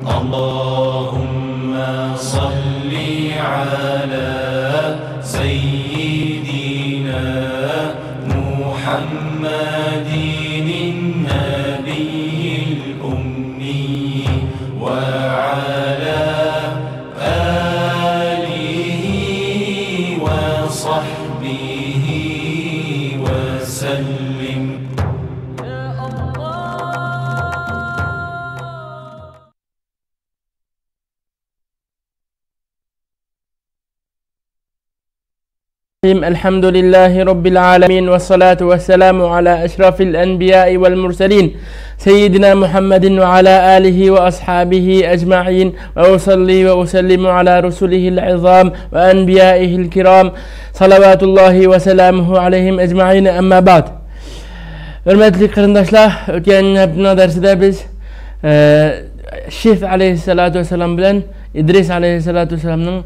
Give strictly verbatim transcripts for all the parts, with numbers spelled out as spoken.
اللهم صل على سيدنا محمد النبي الأمي وعلى آله وصحبه وسلم. الحمد لله رب العالمين، والصلاة والسلام على أشرف الأنبياء والمرسلين سيدنا محمد وعلى آله وأصحابه أجمعين، وأصلي وأسلم على رسله العظام وأنبيائه الكرام، صلوات الله وسلامه عليهم أجمعين، أما بعد. ھۆرمەتلىك قېرىنداشلار، ئۆتكەن ھەپتىنىڭ دەرسىدە بىز، ئە، شىس ئەلەيھىسسالاتۇ ۋەسسالام بىلەن ئىدرىس ئەلەيھىسسالاتۇ ۋەسسالامنىڭ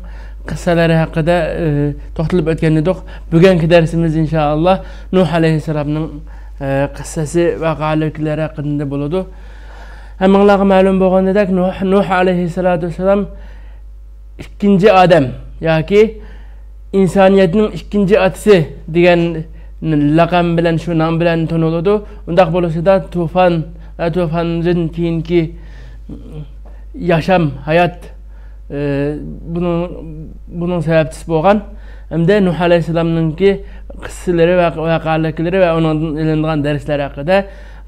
قىسسىلىرى ھەققىدە، ئە، توختىلىپ ئۆتكەن ئىدۇق. بۈگۈنكى دەرسىمىز، ئىنشائاللا، نۇھ ئەلەيھىسسالامنىڭ، ئە، قىسسىسى، ۋەقەلىكلىرى ھەققىدە بولىدۇ. ھەممىڭلارغا مەلۇم بولغىنىدەك، نۇھ، نۇھ ئەلەيھىسسالاتۇ ۋەسسالام ئىككىنچى ئادەم ياكى ئىنسانىيەتنىڭ ئىككىنچى ئاتىسى دېگەن لەقەم بىلەن، شۇ نام بىلەن تونۇلىدۇ. ئۇنداق بولۇشىدا، توفان ۋە توفاندىن كېيىنكى ياشام، ھايات، ئى، بۇنىڭ، بۇنىڭ سەۋەبچىسى بولغان ھەمدە نۇھ ئەلەيھىسسالامنىڭكى قىسسىلىرى ۋە ۋەقەلىكلىرى ۋە ئۇنىڭدىن ئېلىنغان دەرسلەر ھەققىدە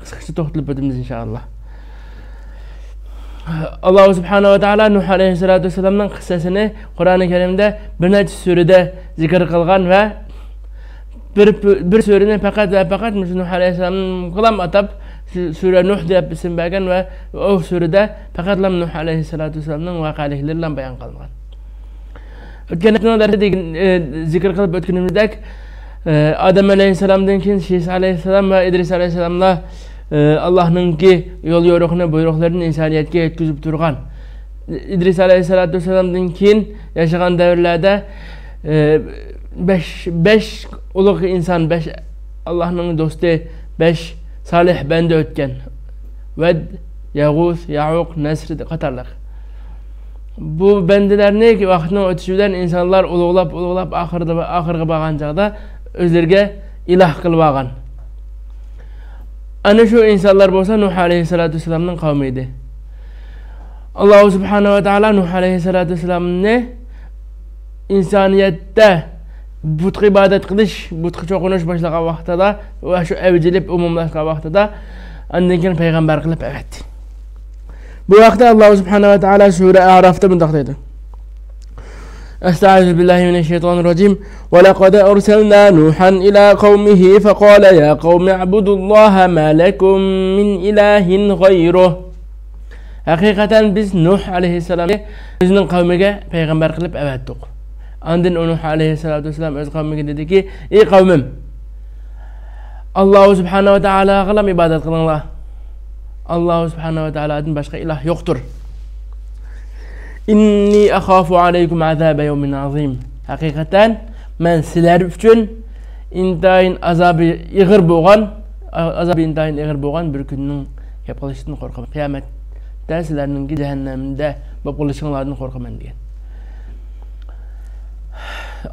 قىسقىچە توختىلىپ ئۆتىمىز، ئىنشائاللا. ئاللاھ سۇبھانەھۇ ۋە تائالا نۇھ ئەلەيھىسسالاتۇ ۋەسسالامنىڭ قىسسىسىنى قۇرئانى كەرىمدە بىر نەچچە سۈرىدە زىكىر قىلغان ۋە بىر، بىر سۈرىنى پەقەت ۋە پەقەت مۇشۇ نۇھ ئەلەيھىسسالامغىلا ئاتاپ، سۈ-، سۈرە نۇھ دەپ ئىسىم بەرگەن ۋە ئۇ سۈرىدە پەقەتلا نۇھ ئەلەيھىسسالاتۇ ۋەسسالامنىڭ ۋەقەلىكلىرىلا بايان قىلىنغان. ئۆتكەن ھەپتىنىڭ دەرسىدە، ئە، زىكىر قىلىپ ئۆتكىنىمىزدەك، ئە، ئادەم ئەلەيھىسسالامدىن كېيىن شىس ئەلەيھىسسالام ۋە ئىدرىس ئەلەيھىسسالاملار، ئە، ئاللاھنىڭكى يول يورۇقىنى، بۇيرۇقلىرىنى ئىنسانىيەتكە يەتكۈزۈپ تۇرغان. ئىدرىس ئەلەيھىسسالاتۇ ۋەسسالامدىن كېيىن ياشىغان دەۋرلەردە، ئە، بەش، بەش ئۇلۇغ ئىنسان، بەش ئاللاھنىڭ دوستى، بەش سالىھ بەندە ئۆتكەن. ۋەد، يەغۇس، يەئۇق، نەسر قاتارلىق. بۇ بەندىلەرنى ۋاقىتنىڭ ئۆتۈشى بىلەن ئىنسانلار ئۇلۇغلاپ، ئۇلۇغلاپ، ئاخىرىدا، ئاخىرىغا بارغان چاغدا ئۆزلىرىگە ئىلاھ قىلىۋالغان. ئەنە شۇ ئىنسانلار بولسا نۇھ ئەلەيھىسسالاتۇ ۋەسسالامنىڭ قەۋمى ئىدى. ئاللاھ سۇبھانەھۇ ۋە تائالا نۇھ ئەلەيھىسسالاتۇ ۋەسسالامنى ئىنسانىيەتتە بۇتقا ئىبادەت قىلىش، بۇتقا چوقۇنۇش باشلىغان ۋاقتىدا ۋە شۇ ئەۋج ئېلىپ ئومۇملاشقان ۋاقتىدا، ئاندىن كېيىن پەيغەمبەر قىلىپ ئەۋەتتى. بۇ ھەقتە ئاللاھ سۇبھانەھۇ ۋە تائالا سۈرە ئەئرافتا مۇنداق دەيدۇ. أستعيذ بالله من الشيطان الرجيم. ولقد أرسلنا نوحا إلى قومه فقال يا قوم اعبدوا الله ما لكم من إله غيره. ھەقىقەتەن بىز نۇھ ئەلەيھىسسالامنى ئۆزىنىڭ قەۋمىگە پەيغەمبەر قىلىپ ئەۋەتتۇق. ئاندىن ئۇ نۇھ ئەلەيھىسسالاتۇ ۋەسسالام ئۆز قەۋمىگە دېدىكى، ئى قەۋمىم، ئاللاھ سۇبھانەھۇ ۋە تائالاغىلا ئىبادەت قىلىڭلار. ئاللاھ سۇبھانەھۇ ۋە تائالادىن باشقا ئىلاھ يوقتۇر. إني أخاف عليكم عذاب يوم عظيم. ھەقىقەتەن مەن سىلەر ئۈچۈن ئىنتايىن ئازابى ئېغىر بولغان، ئازابى ئىنتايىن ئېغىر بولغان بىر كۈننىڭ كەپ قېلىشىدىن قورقىمەن. قىيامەتتە سىلەرنىڭكى جەھەننەمدە بولۇپ قېلىشىڭلاردىن قورقىمەن، دېگەن.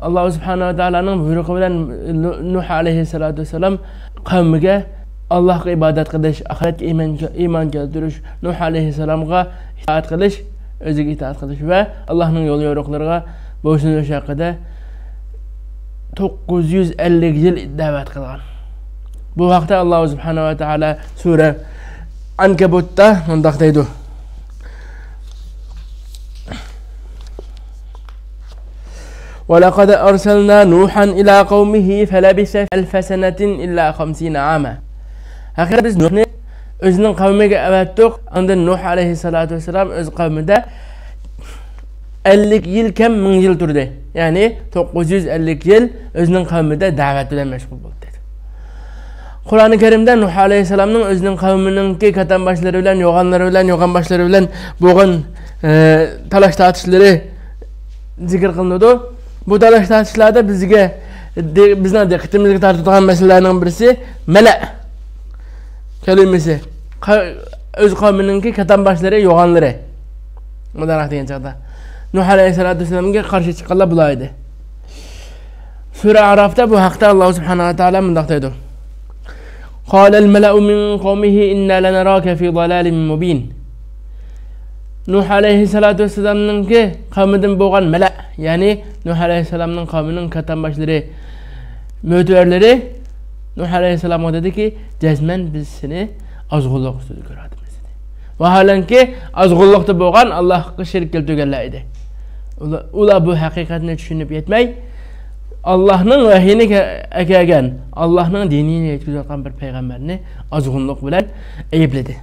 ئاللاھ سۇبھانەھۇ ۋە تائالانىڭ بۇيرۇقى بىلەن نۇ-، نۇھ ئەلەيھىسسالاتۇ ۋەسسالام قەۋمىگە ئاللاھقا ئىبادەت قىلىش، ئاخىرەتكە ئىمان، ئىمان كەلتۈرۈش، نۇھ ئەلەيھىسسالامغا ئىتائەت قىلىش، ئۆزىگە ئىتائەت قىلىش ۋە ئاللاھنىڭ يول يورۇقلىرىغا بويسۇنۇش ھەققىدە توققۇز يۈز ئەللىك يىل دەۋەت قىلغان. بۇ ھەقتە ئاللاھ سۇبھانەھۇ ۋە تائالا سۈرە ئەنكەبۇتتا مۇنداق دەيدۇ. ولقد أرسلنا نوحا إلى قومه فلبث ألف سنة إلا خمسين عاما. ھەقىقەتەن بىز نۇھنى ئۆزىنىڭ قەۋمىگە ئەۋەتتۇق. ئاندىن نۇھ ئەلەيھىسسالاتۇ ۋەسسالام ئۆز قەۋمىدە ئەللىك يىل كەم مىڭ يىل تۇردى. يەنى توققۇز يۈز ئەللىك يىل ئۆزىنىڭ قەۋمىدە دەۋەت بىلەن مەشغۇل بولدى. قۇرئانى كەرىمدە نۇھ ئەلەيھىسسالامنىڭ ئۆزىنىڭ قەۋمىنىڭكى كاتام باشلىرى بىلەن، يوغانلىرى بىلەن، يوغان باشلىرى بىلەن بولغان، ئە، تالاش تارتىشلىرى زىكىر قىلىنىدۇ. بۇ تالاش تارتىشلاردا بىزگە، دى-، بىزنىڭ دىققىتىمىزگە تارتىدىغان مەسىلىلەرنىڭ بىرسى مەلە كەلىمىسى. قا-، ئۆز قەۋمىنىڭكى كاتام باشلىرى، يوغانلىرى. مۇنداق دېگەن چاغدا، نۇھ ئەلەيھىسسالاتۇ ۋەسسالامغا قارشى چىققانلار بۇلار ئىدى. سۈرە ئەئرافتا بۇ ھەقتە ئاللاھ سۇبھانەھۇ ۋە تائالا مۇنداق دەيدۇ. قال الملأ من قومه إنا لنراك في ضلال مبين. نۇھ ئەلەيھىسسالاتۇ ۋەسسالامنىڭكى قەۋمىدىن بولغان مەلە، يەنى نۇھ ئەلەيھىسسالامنىڭ قەۋمىنىڭ كاتتام باشلىرى، مۆتىۋەرلىرى نۇھ ئەلەيھىسسالامغا دېدىكى، جەزمەن بىز سېنى ئازغۇنلۇق ئۈستىدە كۆرۈۋاتىمىز، دېدى. ۋاھالەنكى، ئازغۇنلۇقتا بولغان، ئاللاھقا شېرىك كەلتۈرگەنلەر ئىدى. ئۇلار، ئۇلار بۇ ھەقىقەتنى چۈشىنىپ يەتمەي، ئاللاھنىڭ ۋەھىيىنى كە-، ئەكەلگەن، ئاللاھنىڭ دىنىنى يەتكۈزۈۋاتقان بىر پەيغەمبەرنى ئازغۇنلۇق بىلەن ئەيىبلىدى.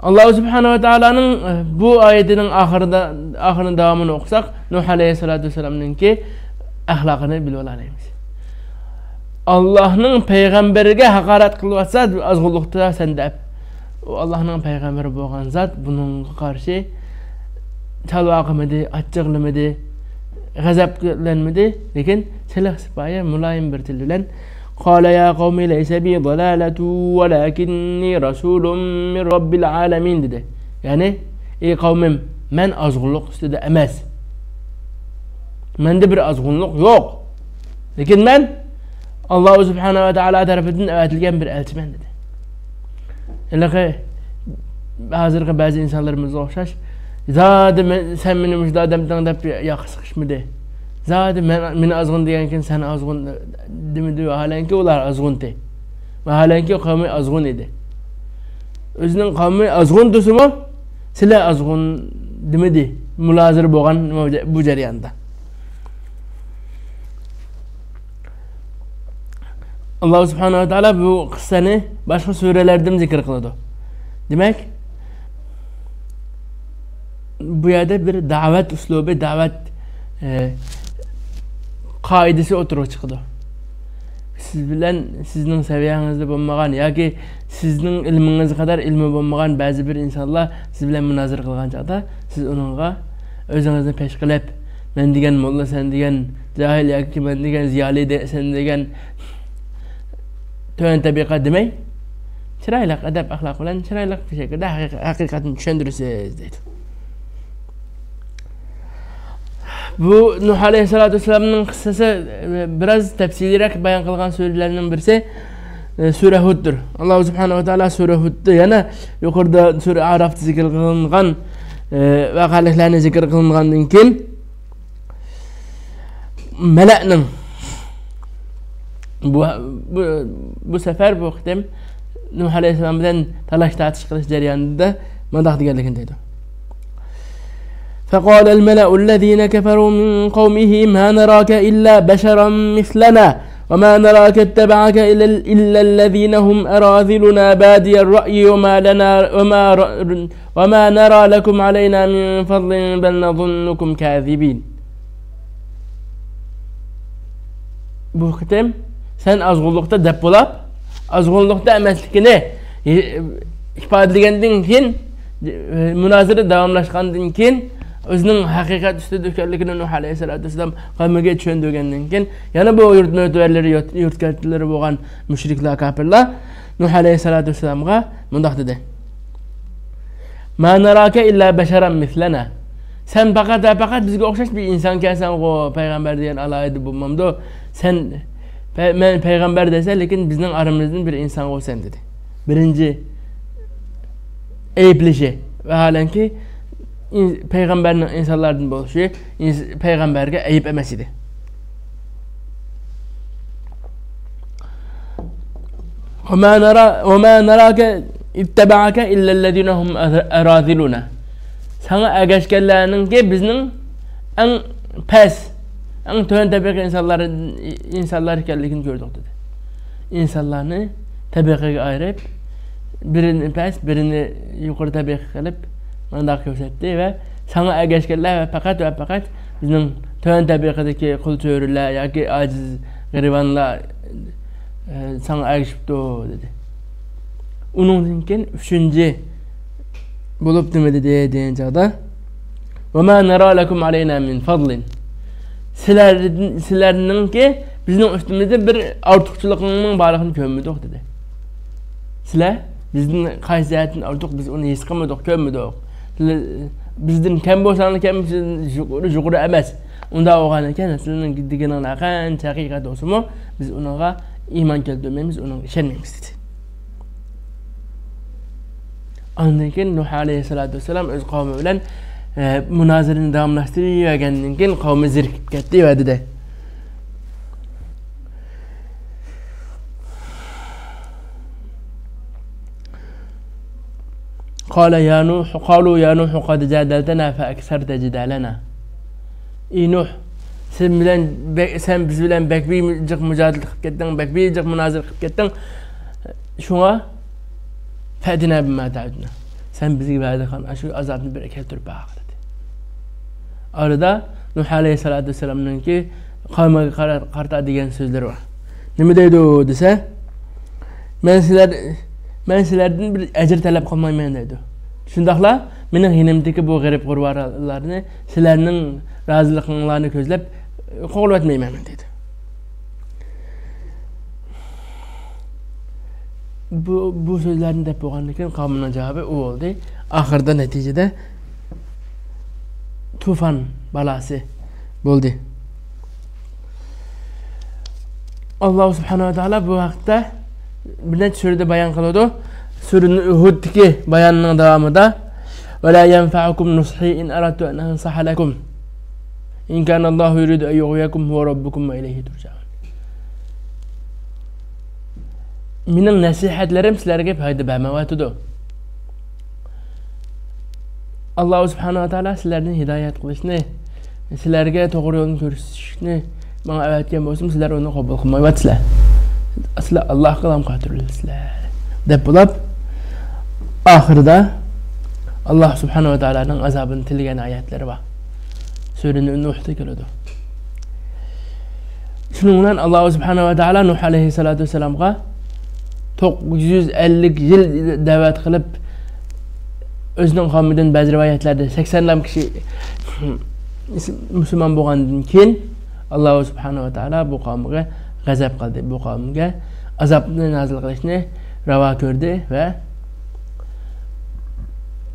ئاللاھ سۇبھانەھۇ ۋە تائالانىڭ، ئە، بۇ ئايىتىنىڭ ئاخىرىدا، ئاخىرىنىڭ داۋامىنى ئوقۇساق، نۇھ ئەلەيھىسسالاتۇ ۋەسسالامنىڭكى ئەخلاقىنى بىلىۋالالايمىز. ئاللاھنىڭ پەيغەمبىرىگە ھاقارەت قىلىۋاتسا، ئازغۇنلۇقتا سەن دەپ، ئۇ ئاللاھنىڭ پەيغەمبىرى بولغان زات بۇنىڭغا قارشى چالۋاقىمىدى، ئاچچىقلىمىدى، غەزەپلەنمىدى، لېكىن سىلىق سىپايە، مۇلايىم بىر تىل بىلەن، قال يا قوم ليس بي ضلالة ولكني رسول من رب العالمين، دېدى. يەنى، ئەي قەۋمىم، مەن ئازغۇنلۇق ئۈستىدە ئەمەس. مەندە بىر ئازغۇنلۇق يوق. لېكىن مەن ئاللاھ سۇبھانەھۇ ۋە تائالا تەرىپىدىن ئەۋەتىلگەن بىر ئەلچىمەن، دېدى. ھېلىقى ھازىرقى بەزى ئىنسانلىرىمىزغا ئوخشاش، زادى مەن، سەن مېنى مۇشۇنداق دەمدىڭ دەپ ياقا سىقىشمىدى. زادى مەن، مېنى ئازغۇن دېگەنكىن سەن ئازغۇن دېمىدى، ۋاھالەنكى ئۇلار ئازغۇنتى. ۋاھالەنكى قەۋمى ئازغۇن ئىدى. ئۆزىنىڭ قەۋمى ئازغۇن دېسىمۇ، سىلەر ئازغۇن دېمىدى. مۇنازىرە بولغان بۇ جەرياندا. ئاللاھ سۇبھانەھۇ ۋە تائالا بۇ قىسسىنى باشقا سۈرىلەردىمۇ زىكىر قىلىدۇ. دېمەك، بۇ يەردە بىر دەۋەت ئۇسلۇبى، دەۋەت، ئە، قائىدىسى ئوتتۇرىغا چىقىدۇ. سىز بىلەن، سىزنىڭ سەۋىيەڭىزدە بولمىغان ياكى سىزنىڭ ئىلمىڭىز قەدەر ئىلمى بولمىغان بەزى بىر ئىنسانلار سىز بىلەن مۇنازىرە قىلغان چاغدا، سىز ئۇنىڭغا ئۆزىڭىزنى پەش قىلىپ، مەن دېگەن موللا، سەن دېگەن جاھىل ياكى مەن دېگەن زىيالىي، دە-، سەن دېگەن تۆۋەن تەبىقە دېمەي، چىرايلىق ئەدەپ-ئەخلاق بىلەن چىرايلىق بىر شەكىلدە ھەقىق-، ھەقىقەتنى چۈشەندۈرىسىز، دەيدۇ. بۇ نۇھ ئەلەيھىسسالاتۇ ۋەسسالامنىڭ قىسسىسى، ئە، بىراز تەپسىلىيرەك بايان قىلغان سۈرىلەرنىڭ بىرسى، ئە، سۈرە ھۇددۇر. ئاللاھ سۇبھانەھۇ ۋە تائالا سۈرە ھۇددا يەنە يۇقىرىدا سۈرە ئەئرافتا زىكىر قىلىنغان، ئە، ۋەقەلىكلەرنى زىكىر قىلىنغاندىن كېيىن، مەلەنىڭ بۇ، بۇ، بۇ سەپەر، بۇ قېتىم نۇھ ئەلەيھىسسالام بىلەن تالاش-تارتىش قىلىش جەريانىدا مۇنداق دېگەنلىكىنى دەيدۇ. فقال الملأ الذين كفروا من قومه ما نراك إلا بشرا مثلنا وما نراك اتبعك إلا، إلا الذين هم أراذلنا بادي الرأي وما لنا، وما ر-، وما نرى لكم علينا من فضل بل نظنكم كاذبين. بۇ قېتىم سەن ئازغۇنلۇقتا دەپ بولاپ، ئازغۇنلۇقتا ئەمەسلىكىنى ئىپادىلىگەندىن كېيىن، مۇنازىرە داۋاملاشقاندىن كېيىن، ئۆزىنىڭ ھەقىقەت ئۈستىدە ئىكەنلىكىنى نۇھ ئەلەيھىسسالاتۇ ۋەسسالام قەۋمىگە چۈشەندۈرگەندىن كېيىن، يەنە بۇ يۇرت مۆتىۋەرلىرى، يۇرت، يۇرت كەنتلىرى بولغان مۇشرىكلار، كاپىرلار نۇھ ئەلەيھىسسالاتۇ ۋەسسالامغا مۇنداق دېدى. ما نراك إلا بشرا مثلنا. سەن پەقەت ۋە پەقەت بىزگە ئوخشاش بىر ئىنسانكەنسەنغۇ، پەيغەمبەر دېگەن ئالاھىدە بولمامدۇ؟ سەن پەي-، مەن پەيغەمبەر دەيسەن، لېكىن بىزنىڭ ئارىمىزدىن بىر ئىنسانغۇ سەن، دېدى. بىرىنچى ئەيىبلىشى. ۋاھالەنكى، ئىن-، پەيغەمبەرنىڭ ئىنسانلاردىن بولۇشى ئىنس-، پەيغەمبەرگە ئەيىب ئەمەس ئىدى. وما نرا-، وما نراك اتبعك إلا الذين هم أراذلنا. ساڭا ئەگەشكەنلەرنىڭكى بىزنىڭ ئەڭ پەس، ئەڭ تۆۋەن تەبىقە ئىنسانلار، ئىنسانلار ئىكەنلىكىنى كۆردۇق، دېدى. ئىنسانلارنى تەبىقىگە ئايرىپ، بىرىنى پەس، بىرىنى يۇقىرى تەبىقە قىلىپ، مانداق كۆرسەتتى ۋە ساڭا ئەگەشكەنلەر ۋە پەقەت ۋە پەقەت بىزنىڭ تۆۋەن تەبىقىدىكى قۇل چۆرىلەر ياكى ئاجىز غېرىبانلار، ئە، ساڭا ئەگىشىپتۇ، دېدى. ئۇنىڭدىن كېيىن ئۈچىنچى بولۇپ نېمە دېدى دېگەن چاغدا، وما نرى لكم علينا من فضل. سىلەر، سىلەرنىڭكى بىزنىڭ ئۈستىمىزدە بىر ئارتۇقچىلىقىڭنىڭ بارلىقىنى كۆرمىدۇق، دېدى. سىلەر بىزدىن قايسى جەھەتتىن ئارتۇق، بىز ئۇنى ھېس قىلمىدۇق، كۆرمىدۇق. سىلەر بىزدىن كەم بولساڭلار كەم، بىزدىن يۇقىرى، يۇقىرى ئەمەس. ئۇنداق بولغاندىكىن، سىلەرنىڭ دېگىنىڭلار قانچە ھەقىقەت بولسىمۇ، بىز ئۇنىڭغا ئىمان كەلتۈرمەيمىز، ئۇنىڭغا ئىشەنمەيمىز، دېدى. ئاندىن كېيىن نۇھ ئەلەيھىسسالاتۇ ۋەسسالام ئۆز قەۋمى بىلەن، ئە، مۇنازىرىنى داۋاملاشتۇرۇۋەرگەندىن كېيىن، قەۋمى زېرىكىپ كەتتى ۋە دېدى. قال يا نوح، قالوا يا نوح قد جادلتنا فأكثرت جدالنا. ئى نۇھ، سەن بىلەن بە-، سەن بىز بىلەن بەك بىر جىق مۇجادىلە قىلىپ كەتتىڭ، بەك بىر جىق مۇنازىرە قىلىپ كەتتىڭ. شۇڭا فأتنا بما تعدنا. سەن بىزگە ۋەدە قىلغان ئاشۇ ئازابنى بىر كەلتۈرۈپ باق، دېدى. ئارىدا نۇھ ئەلەيھىسسالاتۇ ۋەسسالامنىڭكى قەۋمىگە قارا-، قارىتا دېگەن سۆزلىرى بار. نېمە دەيدۇ دېسە، مەن سىلەر، مەن سىلەردىن بىر ئەجىر تەلەپ قىلمايمەن دەيدۇ. شۇنداقلا مېنىڭ يېنىمدىكى بۇ غېرىب غۇربالارنى سىلەرنىڭ رازىلىقىڭلارنى كۆزلەپ قوغلىۋەتمەيمەن دەيدۇ. بۇ، بۇ سۆزلەرنى دەپ بولغاندىن كېيىن قەۋمىنىڭ جاۋابى ئۇ بولدى. ئاخىرىدا نەتىجىدە توفان بالاسى بولدى. ئاللاھ سۇبھانەھۇ ۋە تائالا بۇ ھەقتە بىر نەچچە سۈرىدە بايان قىلىدۇ. سۈرە ھۇدتىكى باياننىڭ داۋامىدا، ولا ينفعكم نصحي إن أردت أن أنصح لكم إن كان الله يريد أن يغويكم هو ربكم وإليه ترجعون. مېنىڭ نەسىھەتلىرىم سىلەرگە پايدا بەرمەيۋاتىدۇ. ئاللاھ سۇبھانەھۇ ۋە تائالا سىلەرنى ھىدايەت قىلىشنى، سىلەرگە توغرا يولنى كۆرسىتىشنى ماڭا ئەۋەتكەن بولسىمۇ، سىلەر ئۇنى قوبۇل قىلمايۋاتىسىلەر. سىلەر ئاللاھقا غەم قاتۇرۇۋېلىسىلەر، دەپ بولۇپ، ئاخىرىدا ئاللاھ سۇبھانەھۇ ۋە تائالانىڭ ئازابىنى تىلىگەن ئايەتلىرى بار. سۈرە نۇھتا كېلىدۇ. شۇنىڭ بىلەن ئاللاھ سۇبھانەھۇ ۋە تائالا نۇھ ئەلەيھىسسالاتۇ ۋەسسالامغا توققۇز يۈز ئەللىك يىل دەۋەت قىلىپ، ئۆزىنىڭ قەۋمىدىن بەزى رىۋايەتلەردە سەكسەن لام كىشى مۇسۇلمان بولغاندىن كېيىن، ئاللاھ سۇبھانەھۇ ۋە تائالا بۇ قەۋمگە غەزەپ قىلدى، بۇ قەۋمگە ئازابنى نازىل قىلىشنى راۋا كۆردى ۋە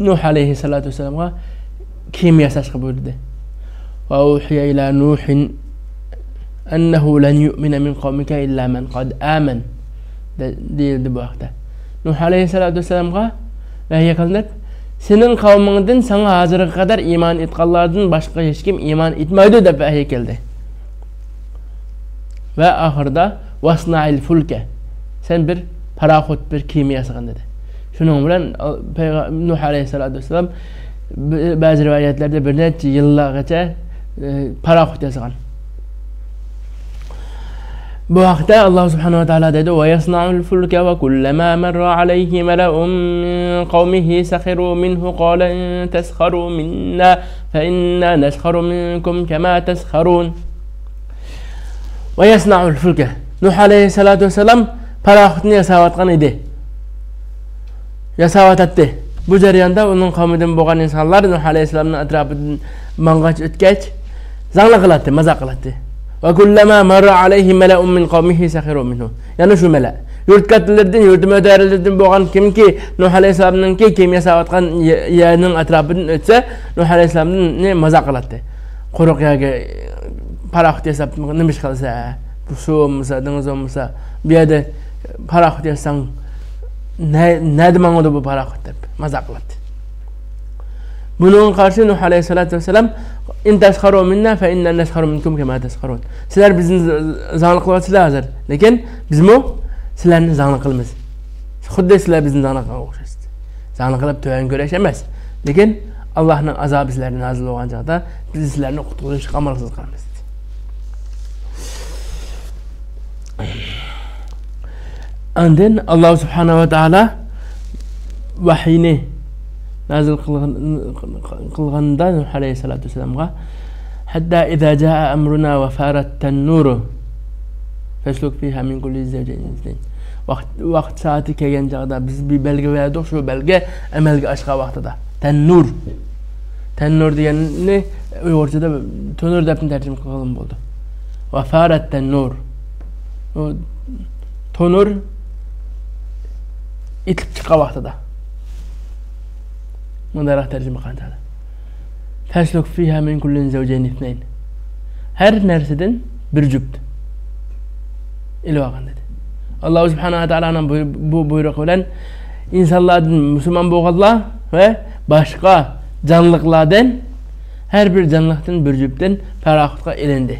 نۇھ ئەلەيھىسسالاتۇ ۋەسسالامغا كېمە ياساشقا بۇيرۇدى. وأوحي إلى نوح أنه لن يؤمن من قومك إلا من قد آمن دە-، دېيىلدى بۇ ھەقتە. نۇھ ئەلەيھىسسالاتۇ ۋەسسالامغا ۋەھىي قىلىنىپ، سېنىڭ قەۋمىڭدىن ساڭا ھازىرغا قەدەر ئىمان ئېيتقانلاردىن باشقا ھېچكىم ئىمان ئېيتمايدۇ، دەپ ۋەھىي كەلدى. ۋە ئاخىرىدا، واصنع الفلك، سەن بىر پاراخوت، بىر كېمە ياسىغىن، دېدى. شۇنىڭ بىلەن، ئە، پەيغە-، نۇھ ئەلەيھىسسالاتۇ ۋەسسالام بە-، بەزى رىۋايەتلەردە بىر نەچچە يىللارغىچە، ئە، پاراخوت ياسىغان. بۇ ھەقتە ئاللاھ سۇبھانەھۇ ۋە تائالا دەيدۇ، ويصنع الفلك وكلما مر عليه ملأ من قومه سخروا منه قال إن تسخروا منا فإنا نسخر منكم كما تسخرون. ويصنع الفلك. نۇھ ئەلەيھىسسالاتۇ ۋەسسالام پاراخوتنى ياساۋاتقان ئىدى. ياساۋاتاتتى. بۇ جەرياندا ئۇنىڭ قەۋمىدىن بولغان ئىنسانلار نۇھ ئەلەيھىسسالامنىڭ ئەتراپىدىن ماڭغاچ ئۆتكەچ، زاڭلىق قىلاتتى، مازاق قىلاتتى. وكلما مر عليه ملأ من قومه سخروا منه. يەنە شۇ مەلە. يۇرت كاتتىلىرىدىن، يۇرت مۆدەرىلىرىدىن بولغان كىمكى نۇھ ئەلەيھىسسالامنىڭكى كېمە ياساۋاتقان يە-، يەرنىڭ ئەتراپىدىن ئۆتسە، نۇھ ئەلەيھىسسالامنى مازاق قىلاتتى. قۇرۇق يەرگە پاراخوت ياساپ نېمە ئىش قىلىسەن؟ بۇ سۇ بولمىسا، دېڭىز بولمىسا، بۇ يەردە پاراخوت ياسىساڭ، نە-، نەدە ماڭىدۇ بۇ پاراخوت دەپ مازاق قىلاتتى. بۇنىڭغا قارشى نۇھ ئەلەيھىسسالاتۇ ۋەسسالام، إن تسخروا منا فإنا نسخر منكم كما تسخرون. سىلەر بىزنى ز-، زاڭلىق قىلىۋاتىسىلەر ھازىر، لېكىن بىزمۇ سىلەرنى زاڭلىق قىلىمىز. خۇددى سىلەر بىزنى زاڭلىق قىلغانغا ئوخشايسىز. زاڭلىق قىلىپ تۆۋەن كۆرۈش ئەمەس، لېكىن ئاللاھنىڭ ئازابى سىلەرگە نازىل بولغان چاغدا بىز سىلەرنى قۇتقۇزۇشقا ئامالسىز قالىمىز، دېدى. ئاندىن ئاللاھ سۇبھانەھۇ ۋە تائالا ۋەھىينى نازىل قىلغان-، قىلغاندا نۇھ ئەلەيھىسسالاتۇ ۋەسسالامغا، حتى إذا جاء أمرنا وفارت التنور فاسلك فيها من كل زوجين اثنين. ۋاقىت، ۋاقىت سائىتى كەلگەن چاغدا، بىز بىر بەلگە بەردۇق، شۇ بەلگە ئەمەلگە ئاشقان ۋاقتىدا. تەننۇر. تەننۇر دېگەننى ئۇيغۇرچىدا تونۇر دەپمۇ تەرجىمە قىلغىلىمۇ بولىدۇ. وفارت التنور. ئۇ تونۇر ئېتىلىپ چىققان ۋاقتىدا. مۇنداقراق تەرجىمە قىلغان چاغدا، فاسلك فيها من كل زوجين اثنين. ھەر نەرسىدىن بىر جۈپ ئېلىۋالغىن دېدى. ئاللا سۇبھانەھۇ ۋە تائالانىڭ بۇ، بۇ بۇيرۇقى بىلەن ئىنسانلاردىن مۇسۇلمان بولغانلار ۋە باشقا جانلىقلاردىن، ھەر بىر جانلىقتىن بىر جۈپتىن پاراخوتقا ئېلىندى.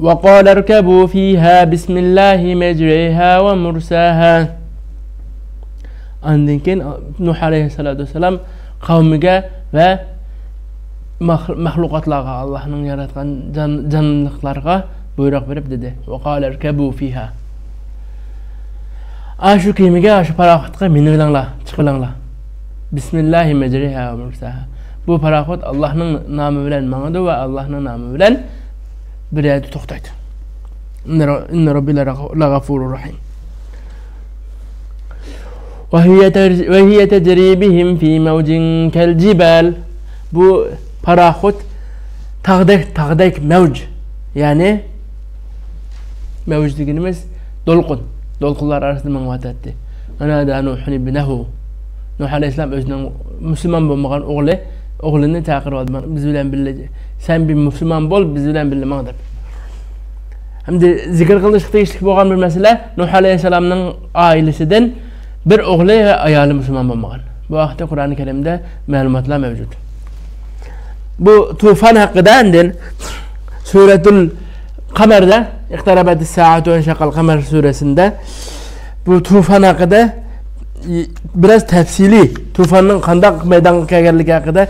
وقال اركبوا فيها بسم الله مجريها ومرساها. ئاندىن كېيىن نۇھ ئەلەيھىسسالاتۇ ۋەسسالام قەۋمىگە ۋە مەخ-، مەخلۇقاتلارغا، ئاللانىڭ ياراتقان جان-، جانلىقلارغا بۇيرۇق بېرىپ دېدى، وقال اركبوا فيها. ئاشۇ كېمىگە، ئاشۇ پاراخوتقا مېنىۋېلىڭلار، چىقىۋېلىڭلار. بسم الله مجريها ومرساها. بۇ پاراخوت ئاللاھنىڭ نامى بىلەن ماڭىدۇ ۋە ئاللاھنىڭ نامى بىلەن بىر يەردە توختايدۇ. إن ر-، إن ربي لرغ-، لغفور رحيم. وهي تر-، وهي تجري بهم في موج كالجبال. بۇ پاراخوت تاغدەك، تاغدەك مەۋج، يەنى مەۋج دېگىنىمىز دولقۇن. دولقۇنلار ئارىسىدا مېڭىۋاتاتتى. ونادى نوح ابنه. نۇھ ئەلەيھىسسالام ئۆزىنىڭ مۇسۇلمان بولمىغان ئوغلى، ئوغلىنى چاقىرىۋالدى، مانا، بىز بىلەن بىللە، سەن بىر مۇسۇلمان بول، بىز بىلەن بىللە ماڭ دەپ. ھەمدە زىكىر قىلىنىشقا تېگىشلىك بولغان بىر مەسىلە، نۇھ ئەلەيھىسسالامنىڭ ئائىلىسىدىن بىر ئوغلى ۋە ئايالى مۇسۇلمان بولمىغان. بۇ ھەقتە قۇرئان كەرىمدە مەلۇماتلار مەۋجۇت. بۇ تۇفان ھەققىدە ئاندىن سۈرەتۇل قەمەردە، اقتربت الساعة وانشق القمر سۈرەسىندە بۇ تۇفان ھەققىدە بىراز تەپسىلىي، تۇفاننىڭ قانداق مەيدانغا كەلگەنلىكى ھەققىدە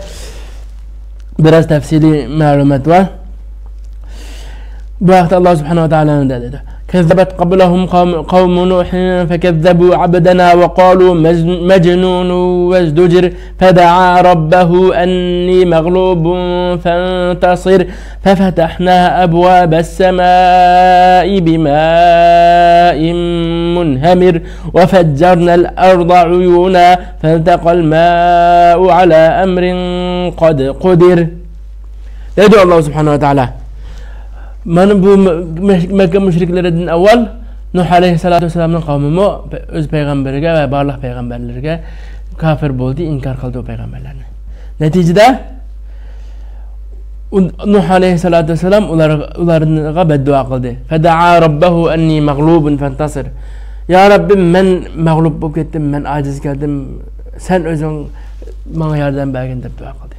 بىراز تەپسىلىي مەلۇمات بار. بۇ ھەقتە ئاللا سۇبھانەھۇ ۋە تائالا نېمە دەيدۇ؟ كذبت قبلهم قوم، قوم نوح فكذبوا عبدنا وقالوا مز-، مجنون وازدجر فدعا ربه أني مغلوب فانتصر ففتحنا أبواب السماء بماء منهمر وفجرنا الأرض عيونا فالتقى الماء على أمر قد قدر. دەيدۇ ئاللا سۇبھانەھۇ ۋە تائالا. مانا بۇ مە-، مە-، مەككە مۇشرىكلىرىدىن ئاۋۋال نۇھ ئەلەيھىسسالاتۇ ۋەسسالامنىڭ قەۋمىمۇ پە-، ئۆز پەيغەمبىرىگە ۋە بارلىق پەيغەمبەرلەرگە كاپىر بولدى، ئىنكار قىلدى ئۇ پەيغەمبەرلەرنى. نەتىجىدە، ئۇ، نۇھ ئەلەيھىسسالاتۇ ۋەسسالام ئۇلار، ئۇلارغا بەددۇئا قىلدى. فدعا ربه أني مغلوب فانتصر. يا رەببىم، مەن مەغلۇپ بولۇپ كەتتىم، مەن ئاجىز كەلدىم، سەن ئۆزۈڭ ماڭا ياردەم بەرگىن دەپ دۇئا قىلدى.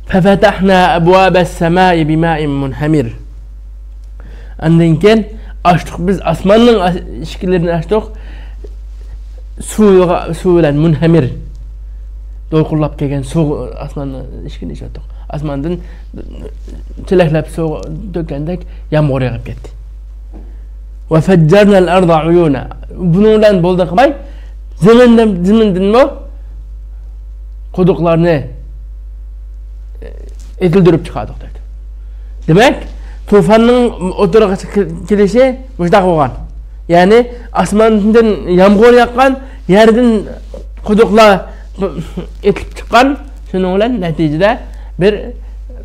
ففتحنا أبواب السماء بماء منهمر. ئاندىن كېيىن ئاچتۇق بىز ئاسماننىڭ ئىشىكلىرىنى ئاچتۇق. سۇغا، سۇ بىلەن مۇنھەمىر. دولقۇنلاپ كەلگەن سۇ ئاسماننىڭ ئىشىكىنى ئېچىۋەتتۇق. ئاسماندىن چېلەكلەپ سۇ تۆككەندەك يامغۇر يېغىپ كەتتى. وفجرنا الأرض عيونا. بۇنىڭ بىلەن بولدى قىلماي، زېمىندىن، زېمىندىنمۇ قۇدۇقلارنى ئېتىلدۈرۈپ چىقاردۇق دەيدۇ. دېمەك، توفاننىڭ ئوتتۇرىغا كېلىشى مۇشۇنداق بولغان. يەنى ئاسماندىن يامغۇر ياغقان، يەردىن قۇدۇقلار ئېتىلىپ چىققان، شۇنىڭ بىلەن نەتىجىدە بىر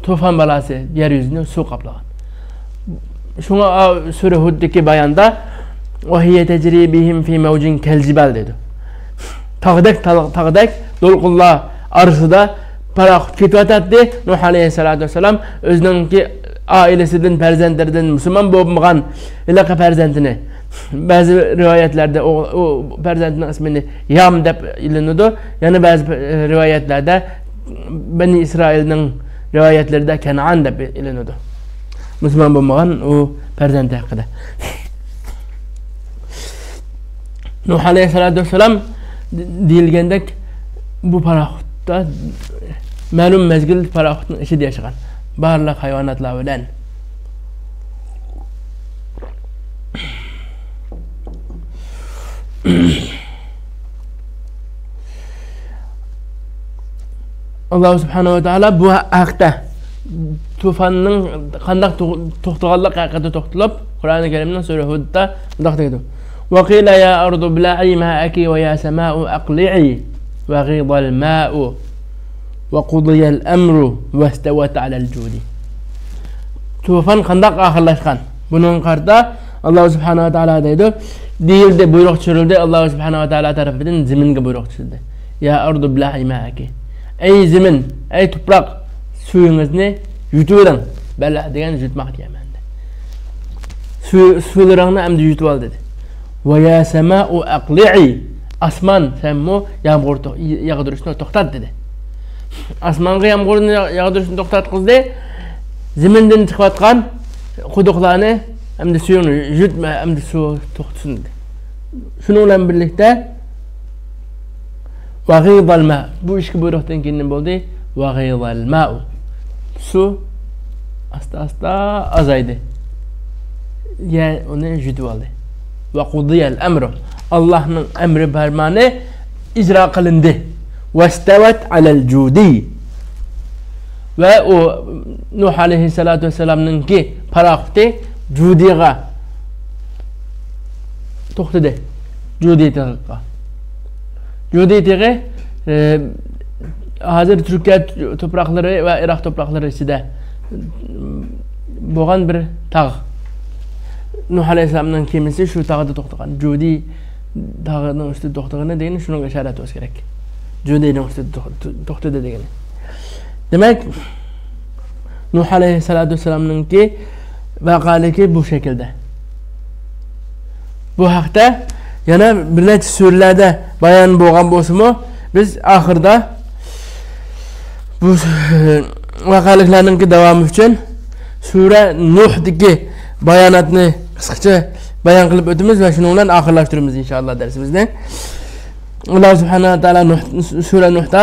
توفان بالاسى يەر يۈزىنى سۇ قاپلىغان. شۇڭا سۈرە ھۇددىكى باياندا وهي تجري بهم في موج كالجبال دەيدۇ. تاغدەك، تاغ-، تاغدەك دولقۇنلار ئارىسىدا پاراخوت كېتىۋاتاتتى. نۇھ ئەلەيھىسسالاتۇ ۋەسسالام ئۆزىنىڭكى ئائىلىسىدىن، پەرزەنتلىرىدىن مۇسۇلمان بولمىغان ھېلىقى پەرزەنتىنى، بەزى رىۋايەتلەردە ئۇ، ئۇ پەرزەنتنىڭ ئىسمىنى يام دەپ ئېلىنىدۇ. يەنە بەزى رىۋايەتلەردە بەنى ئىسرائىلنىڭ رىۋايەتلىرىدە كەنئان دەپ ئېلىنىدۇ. مۇسۇلمان بولمىغان ئۇ پەرزەنتى ھەققىدە. نۇھ ئەلەيھىسسالاتۇ ۋەسسالام دېيىلگەندەك بۇ پاراخوتتا مەلۇم مەزگىل پاراخوتنىڭ ئىچىدە ياشىغان بارلىق ھايۋاناتلار بىلەن. ئاللا سۇبھانەھۇ ۋە تائالا بۇ ھەقتە، توفاننىڭ قانداق تو-، توختىغانلىقى ھەققىدە توختىلىپ، قۇرئانى كەرىمنىڭ سۈرە ھۇددا مۇنداق دەيدۇ: وقيل يا أرض ابلعي ماءك ويا سماء أقلعي وغيض الماء وقضي الأمر واستوت على الجود. توفان قانداق ئاخىرلاشقان؟ بۇنىڭغا قارىتا ئاللا سۇبھانەھۇ ۋە تائالا دەيدۇ، دېيىلدى، بۇيرۇق چۈشۈرۈلدى، ئاللا سۇبھانەھۇ ۋە تائالا تەرىپىدىن زېمىنگە بۇيرۇق چۈشۈردى. يا ئەرزۇ ئىبلەئى مائەكى. ئەي زېمىن، ئەي تۇپراق، سۈيىڭىزنى يۇتۇۋېلىڭ. بەلەھ دېگەن يۇتماق دېگەن مەنىدە. سۇ-، سۇلىرىڭنى ئەمدى يۇتۇۋال دېدى. ۋە يا سەمائۇ ئەقلىئى. ئاسمان، سەنمۇ يامغۇر تو-، ياغدۇرۇشنى توختات دېدى. ئاسمانغا يامغۇرنى ياغدۇرۇشنى توختاتقۇزدى. زېمىندىن چىقىۋاتقان قۇدۇقلارنى ئەمدى سۈيۈڭنى يۇتما، ئەمدى سۇ توختىسۇن دېدى. شۇنىڭ بىلەن بىرلىكتە ۋەغىيزەل ماء. بۇ ئىككى بۇيرۇقتىن كېيىن نېمە بولدى؟ ۋەغىيزەل ماء. سۇ ئاستا-ئاستا ئازايدى. يەر ئۇنى يۇتۇۋالدى. ۋە قۇزىيەل ئەمرۇ. ئاللانىڭ ئەمرى پەرمانى ئىجرا قىلىندى. ۋەستەۋەت ئەلەل جۇدى. ۋە ئۇ نۇھ ئەلەيھىسسالاتۇ ۋەسسالامنىڭكى پاراخوتى جۇدىغا توختىدى. جۇدى تېغىغا. جۇدى تېغى، ئى، ھازىر تۈركىيە توپراقلىرى ۋە ئىراق توپراقلىرى ئىچىدە بولغان بىر تاغ. نۇھ ئەلەيھىسسالامنىڭ كېمىسى شۇ تاغدا توختىغان. جۇدى تاغىنىڭ ئۈستىدە توختىغىنى دېگىنى شۇنىڭغا ئىشارە ئەتىۋالسا كېرەك. جۇدىنىڭ ئۈستىدە توخ-، تو-، توختىدى دېگىنى. دېمەك، نۇھ ئەلەيھىسسالاتۇ ۋەسسالامنىڭكى ۋەقەلىكى بۇ شەكىلدە. بۇ ھەقتە يەنە بىر نەچچە سۈرىلەردە بايان بولغان بولسىمۇ، بىز ئاخىرىدا بۇ ۋەقەلىكلەرنىڭكى داۋامى ئۈچۈن سۈرە نۇھدىكى باياناتنى قىسقىچە بايان قىلىپ ئۆتىمىز ۋە شۇنىڭ بىلەن ئاخىرلاشتۇرىمىز، ئىنشائاللا، دەرسىمىزنى. ئاللا سۇبھانەھۇ ۋە تائالا نۇھ، سۈرە نۇھتا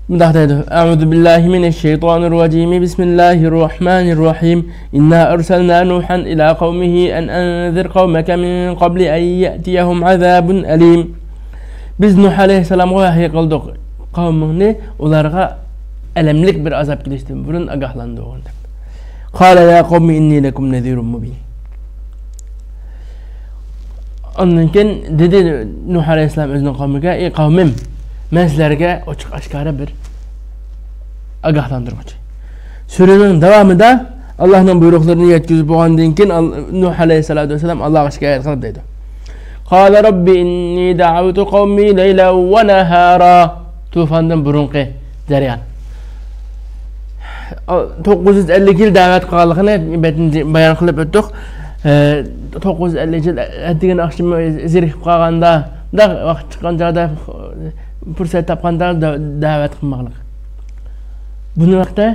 مۇنداق دەيدۇ: أعوذ بالله من الشيطان الرجيم. بسم الله الرحمن الرحيم. إنا أرسلنا نوحا إلى قومه أن أنذر قومك من قبل أن يأتيهم عذاب أليم. بىز نۇھ ئەلەيھىسسالامغا ۋەھىي قىلدۇق، قەۋمىڭنى ئۇلارغا ئەلەملىك بىر ئازاب كېلىشتىن بۇرۇن ئاگاھلاندۇرغىن دەپ. قال يا قوم إني لكم نذير مبين. ئاندىن كېيىن دېدى نۇھ ئەلەيھىسسالام ئۆزىنىڭ قەۋمىگە: ئەي قەۋمىم، مەن سىلەرگە ئوچۇق ئاشكارا بىر ئاگاھلاندۇرغۇچى. سۈرىنىڭ داۋامىدا ئاللانىڭ بۇيرۇقلىرىنى يەتكۈزۈپ بولغاندىن كېيىن، ئال-، نۇھ ئەلەيھىسسالاتۇ ۋەسسالام ئاللاغا شىكايەت قىلىپ دەيدۇ: قال رب إني دعوت قومي ليلا ونهارا. توفاندىن بۇرۇنقى جەريان. توققۇز يۈز ئەللىك يىل دەۋەت قىلغانلىقىنى بايان قىلىپ ئۆتتۇق. ئە، توققۇز يۈز ئەللىك يىل ئەتىگەن ئاخشىمى زېرىكىپ قالغاندا، مۇنداق ۋاقىت چىققان چاغدا، پۇرسەت تاپقاندا دە-، دەۋەت قىلماقلىق. بۇنى ۋاقىتتا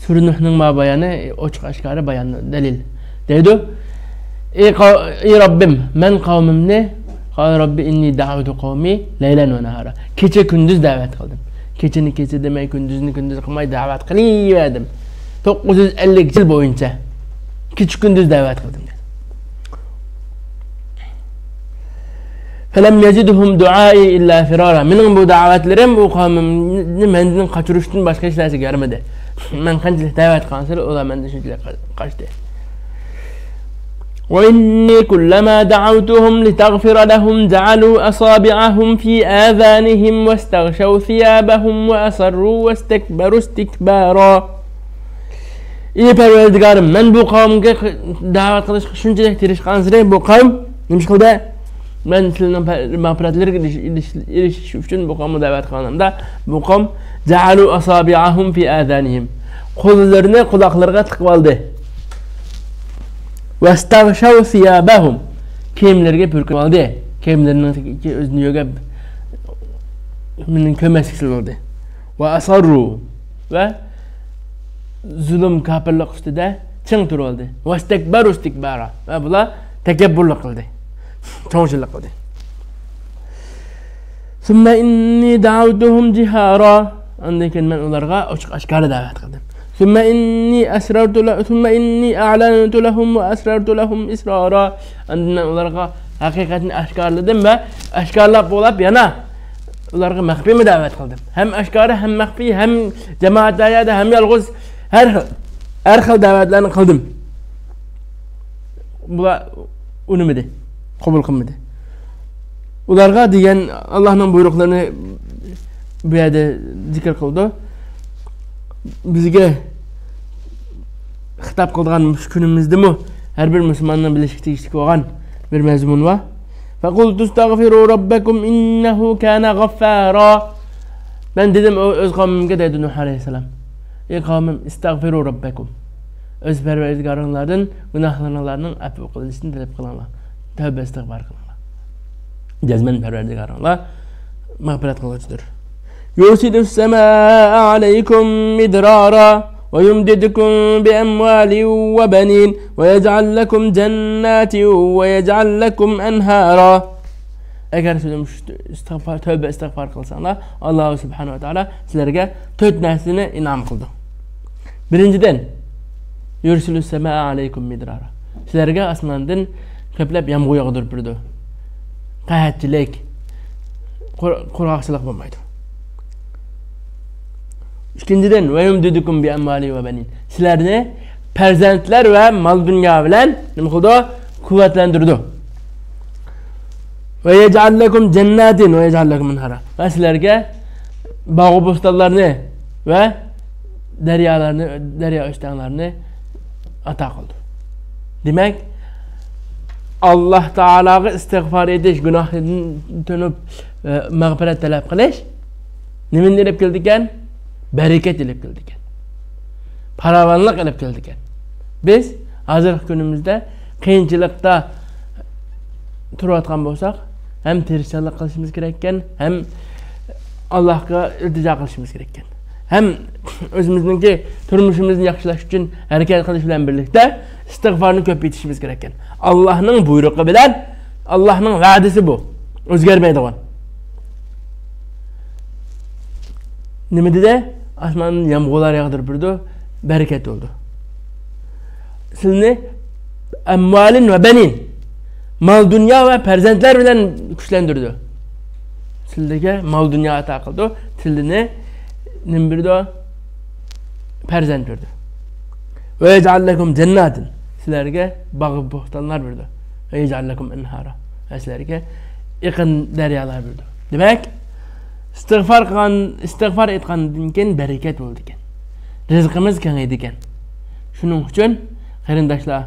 سۈرە نۇھنىڭ ما بايانى ئوچۇق ئاشكارا بايان، دەلىل. دەيدۇ: ئەي قەۋ-، ئەي رەببىم، مەن قەۋمىمنى، قال رەببى ئىننى دەئەۋتۇ قەۋمى لەيلەن ۋە نەھارا. كېچە كۈندۈز دەۋەت قىلدىم. كېچىنى كېچە دېمەي، كۈندۈزنى كۈندۈز قىلماي دەۋەت قىلىۋەردىم. توققۇز يۈز ئەللىك يىل بويىچە كېچە كۈندۈز دەۋەت قىلدىم. فلم يزدهم دعائي إلا فرارا. مېنىڭ بۇ دەۋەتلىرىم بۇ قەۋمىمنى مەندىن قاچۇرۇشتىن باشقا ھېچ نەرسىگە يارىمىدى. مەن قانچىلىك دەۋەت قىلغانسېرى ئۇلار مەندىن شۇنچىلىك قاچتى. وإني كلما دعوتهم لتغفر لهم جعلوا أصابعهم في آذانهم واستغشوا ثيابهم وأصروا واستكبروا استكبارا. ئى پەرۋەردىگارىم، مەن بۇ قەۋمگە دەۋەت قىلىشقا شۇنچىلىك تىرىشقانسېرى بۇ قەۋم نېمە ئىش قىلدى؟ مەن سىلىنىڭ پە-، مەغپىرەتلىرىگە ئېرىش-، ئېرىش-، ئېرىشىش ئۈچۈن بۇ قەۋمگە دەۋەت قىلغاندا، بۇ قەۋم جعلوا أصابعهم في آذانهم، قوللىرىنى قۇلاقلىرىغا تىقىۋالدى. واستغشوا ثيابهم، كىيىملىرىگە پۈركىۋالدى. كىيىملىرىنىڭ ئۆزىنى يۆگەپ، مېنى كۆرمەسلىك قىلدى. وأصروا، ۋە زۇلۇم، كاپىرلىق ئۈستىدە چىڭ تۇرۇۋالدى. واستكبروا استكبارا، ۋە بۇلار تەكەببۇرلۇق قىلدى، چوڭچىلىق قىلدى. ثم إني دعوتهم جهارا، ئاندىن كېيىن مەن ئۇلارغا ئوچۇق ئاشكارا دەۋەت قىلدىم. ثم إني أسررت ل-، ثم إني أعلنت لهم وأسررت لهم إسرارا. ئاندىن مەن ئۇلارغا ھەقىقەتنى ئاشكارىلىدىم ۋە ئاشكارىلاپ بولاپ يەنە ئۇلارغا مەخپىيمۇ دەۋەت قىلدىم. ھەم ئاشكارا، ھەم مەخپىي، ھەم جامائەت يەردە، ھەم يالغۇز، ھەر خىل، ھەر خىل دەۋەتلەرنى قىلدىم. بۇلار ئۇنىمىدى، قوبۇل قىلمىدى. ئۇلارغا دېگەن ئاللانىڭ بۇيرۇقلىرىنى بۇ يەردە زىكىر قىلىدۇ. بىزگە خىتاب قىلىدىغان مۇشۇ كۈنىمىزدىمۇ ھەر بىر مۇسۇلماننىڭ بىلىشكە تېگىشلىك بولغان بىر مەزمۇن بار. فَقُلْتُ اسْتَغْفِرُوا رَبَّكُمْ إِنَّهُ كَانَ غَفَّارًا. مەن دېدىم، ئۆ-، ئۆز قەۋمىمگە، دەيدۇ نۇھ ئەلەيھىسسالام. ئەي قەۋمىم، اسْتَغْفِرُوا رَبَّكُمْ. ئۆز پەرۋەردىگارىڭلاردىن گۇناھلىرىڭلارنىڭ ئەپۇ قىلىنىشىنى تەلەپ قىلىڭلار. تەۋبە ئىستىغپار قىلىڭلار. جەزمەن پەرۋەردىگارىڭلار مەغپىرەت قىلغۇچىدۇر. يُرْسِلِ السَّمَاءَ عَلَيْكُمْ مِدْرَارًا وَيُمْدِدْكُمْ بِأَمْوَالٍ وَبَنِينَ وَيَجْعَلْ لَكُمْ جَنَّاتٍ وَيَجْعَلْ لَكُمْ أَنْهَارًا. ئەگەر سىز ئىستىغپار، تەۋبە ئىستىغپار قىلساڭلار، ئاللا سۇبھانەھۇ ۋە تائالا سىلەرگە تۆت نەرسىنى ئىنئام قىلىدۇ. بىرىنچىدىن، يۇرسىلۇس سەمائە ئەلەيكۇم مىدرارا. سىلەرگە ئاسماندىن كۆپلەپ يامغۇر ياغدۇرۇپ بېرىدۇ. قەھەتچىلىك، قۇر-، قۇرغاقچىلىق بولمايدۇ. ئىككىنچىدىن، ۋە يۇمدىدۇكۇم بىئەمۋالىن ۋە بەنىن. سىلەرنى پەرزەنتلەر ۋە مال-دۇنيا بىلەن نېمە قىلىدۇ؟ قۇۋۋەتلەندۈرىدۇ. ۋە يەجئەل لەكۇم جەنناتىن ۋە يەجئەل لەكۇم ئەنھارا. ۋە سىلەرگە باغ-بوستانلارنى ۋە دەريالارنى، دەريا ئۆستەڭلەرنى ئاتا قىلىدۇ. دېمەك، ئاللا تائالاغا ئىستىغپار ئېتىش، گۇناھتىن تۆنۈپ، ئە، مەغپىرەت تەلەپ قىلىش نېمىنى ئېلىپ كېلىدىكەن؟ بەرىكەت ئېلىپ كېلىدىكەن. پاراۋانلىق ئېلىپ كېلىدىكەن. بىز ھازىرقى كۈنىمىزدە قىيىنچىلىقتا تۇرۇۋاتقان بولساق، ھەم تىرىشچانلىق قىلىشىمىز كېرەككەن، ھەم ئاللاھقا ئىلتىجا قىلىشىمىز كېرەككەن. ھەم ئۆزىمىزنىڭكى تۇرمۇشىمىزنى ياخشىلاش ئۈچۈن ھەرىكەت قىلىش بىلەن بىرلىكتە ئىستىغفارنى كۆپىيتىشىمىز كېرەككەن. ئاللاھنىڭ بۇيرۇقى بىلەن، ئاللاھنىڭ ۋەدىسى بۇ. ئۆزگەرمەيدىغان. نېمە دېدى؟ ئاسماندىن يامغۇرلار ياغدۇرۇپ بېرىدۇ، بەرىكەت بولىدۇ. سىلىنى ئەمۋالىن ۋە بەنىن، مال-دۇنيا ۋە پەرزەنتلەر بىلەن كۈچلەندۈرىدۇ. سىلىگە مال-دۇنيا ئاتا قىلىدۇ، سىلىنى نېمە بېرىدۇ؟ پەرزەنت بېرىدۇ. ۋە يەجئەل لەكۇم جەنناتىن، سىلەرگە باغ-بوستانلار بېرىدۇ. ۋە يەجئەل لەكۇم ئەنھارا، ۋە سىلەرگە ئېقىن دەريالار بېرىدۇ. دېمەك، ئىستىغفار قىلغان، ئىستىغفار ئېيتقاندىن كېيىن بەرىكەت بولىدىكەن. رىزقىمىز كېڭىيىدىكەن. شۇنىڭ ئۈچۈن، قېرىنداشلار،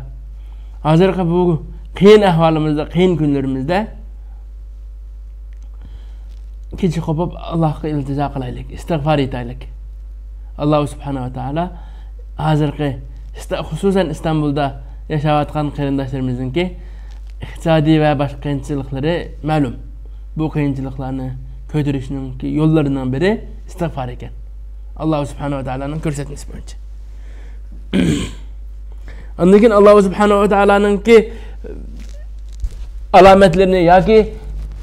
ھازىرقى بۇ قىيىن ئەھۋالىمىزدا، قىيىن كۈنلىرىمىزدە كېچە قوپۇپ، ئاللاھقا ئىلتىجا قىلايلىك، ئىستىغفار ئېيتايلىك. ئاللاھ سۇبھانەھۇ ۋە تائالا ھازىرقى ئىست-، خۇسۇسەن ئىستانبۇلدا ياشاۋاتقان قېرىنداشلىرىمىزنىڭكى ئىقتىسادىي ۋە باشقا قىيىنچىلىقلىرى مەلۇم. بۇ قىيىنچىلىقلارنى كۆتۈرۈشنىڭكى يوللىرىنىڭ بىرى ئىستىغفار ئىكەن. ئاللاھ سۇبھانەھۇ ۋە تائالانىڭ كۆرسەتمىسى بويىچە. ئاندىن كېيىن ئاللاھ سۇبھانەھۇ ۋە تائالانىڭكى ئالامەتلىرىنى ياكى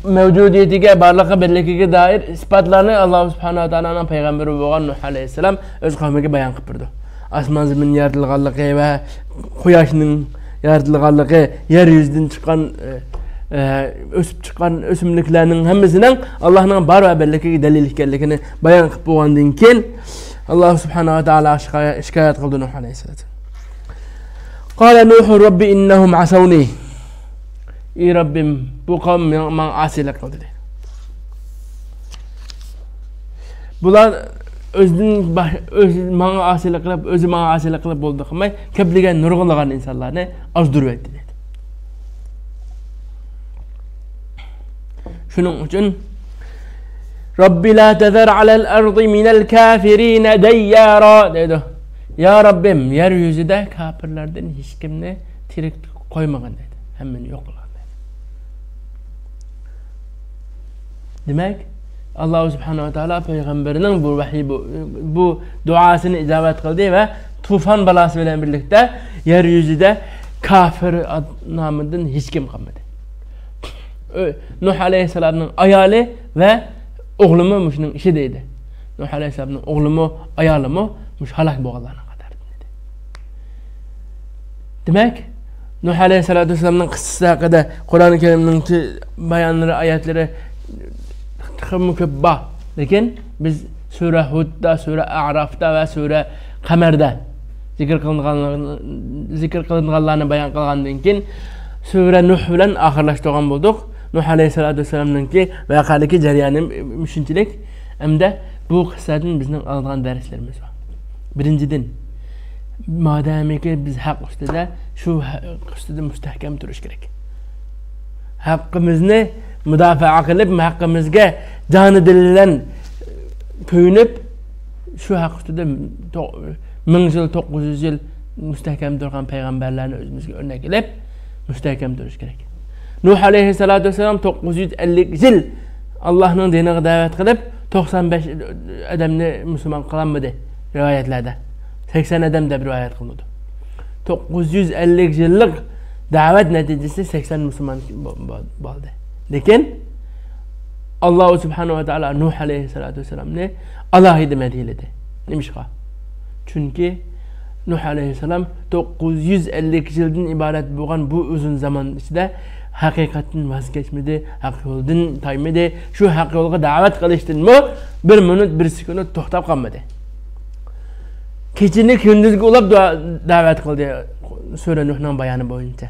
مەۋجۇدىيىتىگە، بارلىققا، بىرلىكىگە دائىر ئىسپاتلارنى ئاللاھ سۇبھانەھۇ ۋە تائالانىڭ پەيغەمبىرى بولغان نۇھ ئەلەيھىسسالام ئۆز قەۋمىگە بايان قىلىپ بېرىدۇ. ئاسمان زېمىن يارىتىلغانلىقى ۋە قۇياشنىڭ يارىتىلغانلىقى، يەر يۈزىدىن چىققان، ئە، ئە، ئۆسۈپ چىققان ئۆسۈملۈكلەرنىڭ ھەممىسىنىڭ ئاللاھنىڭ بار ۋە بىرلىكىگە دەلىل ئىكەنلىكىنى بايان قىلىپ بولغاندىن كېيىن، ئاللاھ سۇبھانەھۇ ۋە تائالا شىكايە-، شىكايەت قىلدى نۇھ ئەلەيھىسسالام. قال نوح رب إنهم عصوني. ئى رەببىم، بۇ قەۋم ماڭا، ماڭا ئاسىيلىق قىلدى، دېدى. بۇلار ئۆزىدىن باش-، ئۆزى ماڭا ئاسىيلىق قىلىپ، ئۆزى ماڭا ئاسىيلىق قىلىپ بولدى قىلماي، كۆپلىگەن نۇرغۇنلىغان ئىنسانلارنى ئازدۇرۇۋەتتى، دېدى. شۇنىڭ ئۈچۈن، رب لا تذر على الأرض من الكافرين ديارا، دەيدۇ. يا رەببىم، يەر يۈزىدە كاپىرلاردىن ھېچكىمنى تىرىك قويمىغىن، دەيدۇ. ھەممىنى يوق قىلغىن، دەيدۇ. دېمەك، ئاللاھ سۇبھانەھۇ ۋە تائالا پەيغەمبىرىنىڭ بۇ ۋەھىي، بۇ، بۇ دۇئاسىنى ئىجابەت قىلدى ۋە تۇفان بالاسى بىلەن بىرلىكتە يەر يۈزىدە كاپىر ئاد-، نامىدىن ھېچكىم قالمىدى. ئۆ-، نۇھ ئەلەيھىسسالامنىڭ ئايالى ۋە ئوغلىمۇ مۇشۇنىڭ ئىچىدە ئىدى. نۇھ ئەلەيھىسسالامنىڭ ئوغلىمۇ، ئايالىمۇ مۇشۇ ھالاك بولغانلارنىڭ قاتارىدىن ئىدى. دېمەك، نۇھ ئەلەيھىسسالاتۇ ۋەسسالامنىڭ قىسسىسى ھەققىدە قۇرئان كەرىمنىڭ بايانلىرى، ئايەتلىرى تېخىمۇ كۆپ بار. لېكىن بىز سۈرە ھۇدتا، سۈرە ئەرافتا ۋە سۈرە قەمەردە زىكىر قىلىنغانلارنى، زىكىر قىلىنغانلارنى بايان قىلغاندىن كېيىن، سۈرە نۇھ بىلەن ئاخىرلاشتۇرغان بولدۇق. نۇھ ئەلەيھىسسالاتۇ ۋەسسالامنىڭكى ۋەقەلىكى جەريانى مۇشۇنچىلىك. ئەمدى بۇ قىسسەدىن بىزنىڭ ئالىدىغان دەرسلىرىمىز بار. بىرىنچىدىن، مادامىكى بىز ھەق ئۈستىدە، شۇ ھەق ئۈستىدە مۇستەھكەم تۇرۇش كېرەك. ھەققىمىزنى مۇداپىئە قىلىپ، ھەققىمىزگە جانى دىل بىلەن كۆيۈنۈپ، شۇ ھەق ئۈستىدە تو-، مىڭ يىل، توققۇز يۈز يىل مۇستەھكەم تۇرغان پەيغەمبەرلەرنى ئۆزىمىزگە ئۆرنەك ئېلىپ، مۇستەھكەم تۇرۇش كېرەك. نۇھ ئەلەيھىسسالاتۇ ۋەسسالام توققۇز يۈز ئەللىك يىل ئاللاھنىڭ دىنىغا دەۋەت قىلىپ، توقسان بەش ئادەمنى مۇسۇلمان قىلالمىدى رىۋايەتلەردە. سەكسەن ئادەم دەپ رىۋايەت قىلىنىدۇ. توققۇز يۈز ئەللىك يىللىق دەۋەت نەتىجىسى سەكسەن مۇسۇلمان بو-، بو-، بولدى. لېكىن ئاللاھ سۇبھانەھۇ ۋە تائالا نۇھ ئەلەيھىسسالاتۇ ۋەسسالامنى ئالاھىدە مەدھىيەلىدى. نېمىشقا؟ چۈنكى نۇھ ئەلەيھىسسالام توققۇز يۈز ئەللىك يىلدىن ئىبارەت بولغان بۇ ئۇزۇن زامان ئىچىدە ھەقىقەتتىن ۋاز كەچمىدى، ھەق يولدىن تايمىدى. شۇ ھەق يولغا دەۋەت قىلىشتىنمۇ بىر مىنۇت، بىر سېكۇنت توختاپ قالمىدى. كېچىنى كۈندۈزگە ئۇلاپ دۇئا، دەۋەت قىلدى. سۈرە نۇھنىڭ بايانى بويىچە،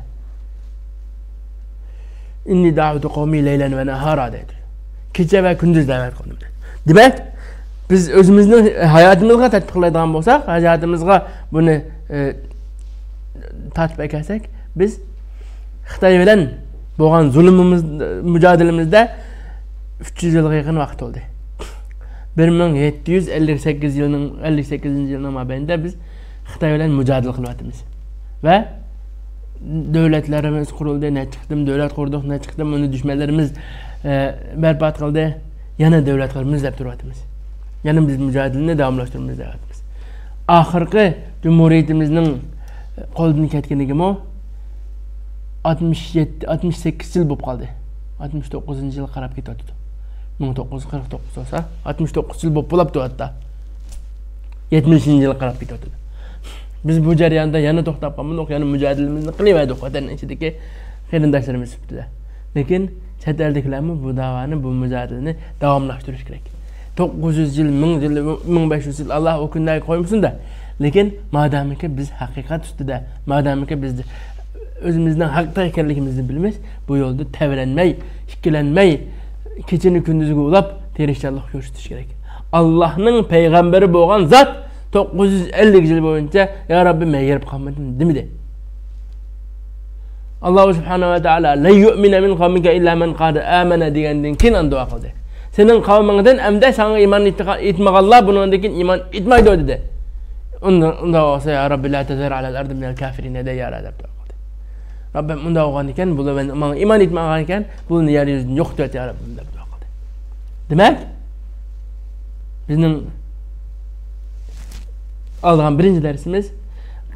«ئىننى دەئەۋتۇ قەۋمى لەيلەن ۋە نەھارا» دەيدۇ. «كېچە ۋە كۈندۈز دەۋەت قىلدىم» دەيدۇ. دېمەك، بىز ئۆزىمىزنىڭ ھاياتىمىزغا تەتبىقلايدىغان بولساق، ھاياتىمىزغا بۇنى، ئى، تارتىپ ئەكەلسەك، بىز خىتاي بىلەن بولغان زۇلۇمىمىز، مۇجادىلىمىزدە ئۈچ يۈز يىلغا يېقىن ۋاقىت بولدى. بىر مىڭ يەتتە يۈز ئەللىك سەككىز يىلنىڭ، ئەللىك سەككىزىنچى يىلنىڭ مابەينىدە بىز خىتاي بىلەن مۇجادىلە قىلىۋاتىمىز. ۋە دۆلەتلىرىمىز قۇرۇلدى، نەچچە قېتىم دۆلەت قۇردۇق، نەچچە قېتىم ئۇنى دۈشمەنلىرىمىز، ئە، بەربات قىلدى. يەنە دۆلەت قۇرىمىز دەپ تۇرۇۋاتىمىز. يەنە بىز مۇجادىلىنى داۋاملاشتۇرىمىز دەۋاتىمىز. ئاخىرقى جۇمھۇرىيىتىمىزنىڭ قولدىن كەتكىنىگىمۇ ئاتمىش يەتتە، ئاتمىش سەككىز يىل بولۇپ قالدى. ئاتمىش توققۇزىنچى يىلغا قاراپ كېتىۋاتىدۇ. مىڭ توققۇز يۈز قىرىق توققۇز بولسا، ئاتمىش توققۇز يىل بولۇپلا تۇرۇۋاتىدۇ. يەتمىشىنچى يىلغا قاراپ كېتىۋاتىدۇ. بىز بۇ جەرياندا يەنە توختاپ قالمىدۇق، يەنە مۇجادىلىمىزنى قىلىۋەردۇق ۋەتەننىڭ ئىچىدىكى قېرىنداشلىرىمىز سۈپىتىدە. لېكىن چەت ئەلدىكىلەرمۇ بۇ داۋانى، بۇ مۇجادىلىنى داۋاملاشتۇرۇش كېرەك. توققۇز يۈز يىل، مىڭ يىل، مىڭ بەش يۈز يىل، ئاللاھ ئۇ كۈنلەرگە قويمىسۇن-دە. لېكىن مادامىكى بىز ھەقىقەت ئۈستىدە، مادامىكى بىز ئۆزىمىزنىڭ ھەقتە ئىكەنلىكىمىزنى بىلىمىز، بۇ يولدا تەۋرەنمەي، ئىككىلەنمەي، كېچىنى كۈندۈزگە ئۇلاپ، تىرىشچانلىق كۆرسىتىش كېرەك. ئاللاھنىڭ پەيغەمبىرى بولغان زات توققۇز يۈز ئەللىك يىل بويىچە، «يا رەببى، مەن ھېرىپ قالمىدىم» دېمىدى. ئاللاھ سۇبھانەھۇ ۋە تائالا، «لەن يۇئمىنە مىن قەۋمىكە ئىللا مەن قەد ئامەنە» دېگەندىن كېيىن ئاندىن دۇئا قىلدى. «سېنىڭ قەۋمىڭدىن ئەمدى ساڭا ئىمان ئېيتىدىغان، ئېيتمىغانلار بۇنىڭدىن كېيىن ئىمان ئېيتمايدۇ» دېدى. ئۇنداق، ئۇنداق بولسا، «يا رەببى، لا تەزەر ئەلەل ئەردى مىنەل كافىرىنە دەييارا» دەپ دۇئا قىلدى. «رەببىم، ئۇنداق بولغان ئىكەن، بۇلار ماڭا ئىمان ئېيتمىغان ئىكەن، بۇلارنى يەر يۈزىدىن يوقىتىۋەت، يا رەببىم» دەپ دۇئا قىلدى. دېمەك، بىزنىڭ ئالىدىغان بىرىنچى دەرسىمىز،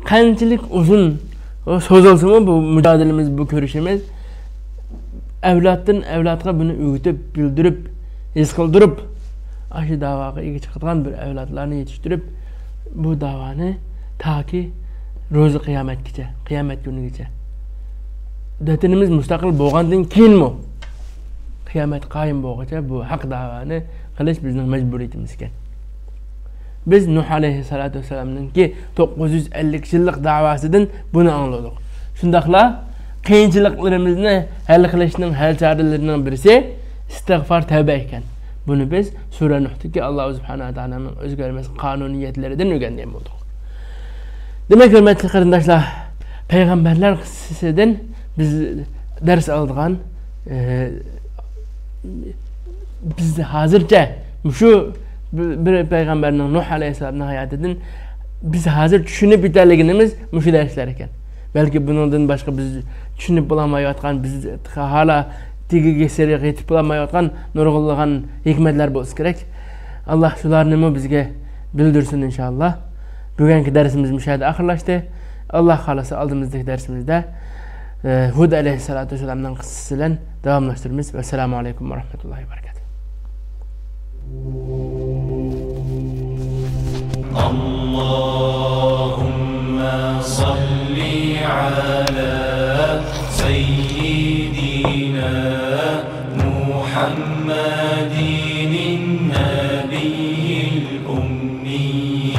قانچىلىك ئۇزۇن سوزۇلسىمۇ بۇ مۇجادىلىمىز، بۇ كۈرىشىمىز، ئەۋلادتىن ئەۋلادقا بۇنى ئۆگىتىپ، بىلدۈرۈپ، ھېس قىلدۇرۇپ، ئاشۇ داۋاغا ئىگە چىقىدىغان بىر ئەۋلادلارنى يېتىشتۈرۈپ، بۇ داۋانى تاكى روزى قىيامەتكىچە، قىيامەت كۈنىگىچە، ۋەتىنىمىز مۇستەقىل بولغاندىن كېيىنمۇ، قىيامەت قايىم بولغۇچە بۇ ھەق داۋانى قىلىش بىزنىڭ مەجبۇرىيىتىمىز ئىكەن. بىز نۇھ ئەلەيھىسسالاتۇ ۋەسسالامنىڭكى توققۇز يۈز ئەللىك يىللىق داۋاسىدىن بۇنى ئاڭلىدۇق. شۇنداقلا قىيىنچىلىقلىرىمىزنى ھەل قىلىشنىڭ ھەل چارىلىرىنىڭ بىرسى ئىستىغفار، تەۋبە ئىكەن. بۇنى بىز سۈرە نۇھتىكى ئاللاھ سۇبھانەھۇ ۋە تائالانىڭ ئۆزگەرمەس قانۇنىيەتلىرىدىن ئۆگەنگەن بولدۇق. دېمەك، ھۆرمەتلىك قېرىنداشلار، پەيغەمبەرلەر قىسسىسىدىن بىز دەرس ئالىدىغان، ئى، بىز ھازىرچە مۇشۇ بىر، بىر پەيغەمبەرنىڭ، نۇھ ئەلەيھىسسالامنىڭ ھاياتىدىن بىز ھازىر چۈشىنىپ يېتەلىگىنىمىز مۇشۇ دەرسلەر ئىكەن. بەلكى بۇنىڭدىن باشقا بىز چۈشىنىپ بولالمايۋاتقان، بىز ھالا تېگىگە سېرىق يېتىپ بولالمايۋاتقان نۇرغۇنلىغان ھېكمەتلەر بولسا كېرەك. ئاللاھ شۇلارنىمۇ بىزگە بىلدۈرسۇن، ئىنشائاللاھ. بۈگۈنكى دەرسىمىز مۇشۇ يەردە ئاخىرلاشتى. ئاللاھ خالىسا، ئالدىمىزدىكى دەرسىمىزدە، ئى، ھۇد ئەلەيھىسسالاتۇ ۋەسسالامنىڭ قىسسىسى بىلەن داۋاملاشتۇرىمىز. ۋەسسالامۇ ئەلەيكۇم ۋە رەھمەتۇللاھى ۋە بەرەكاتۇھ. اللهم صل على سيدنا محمد النبي الأمي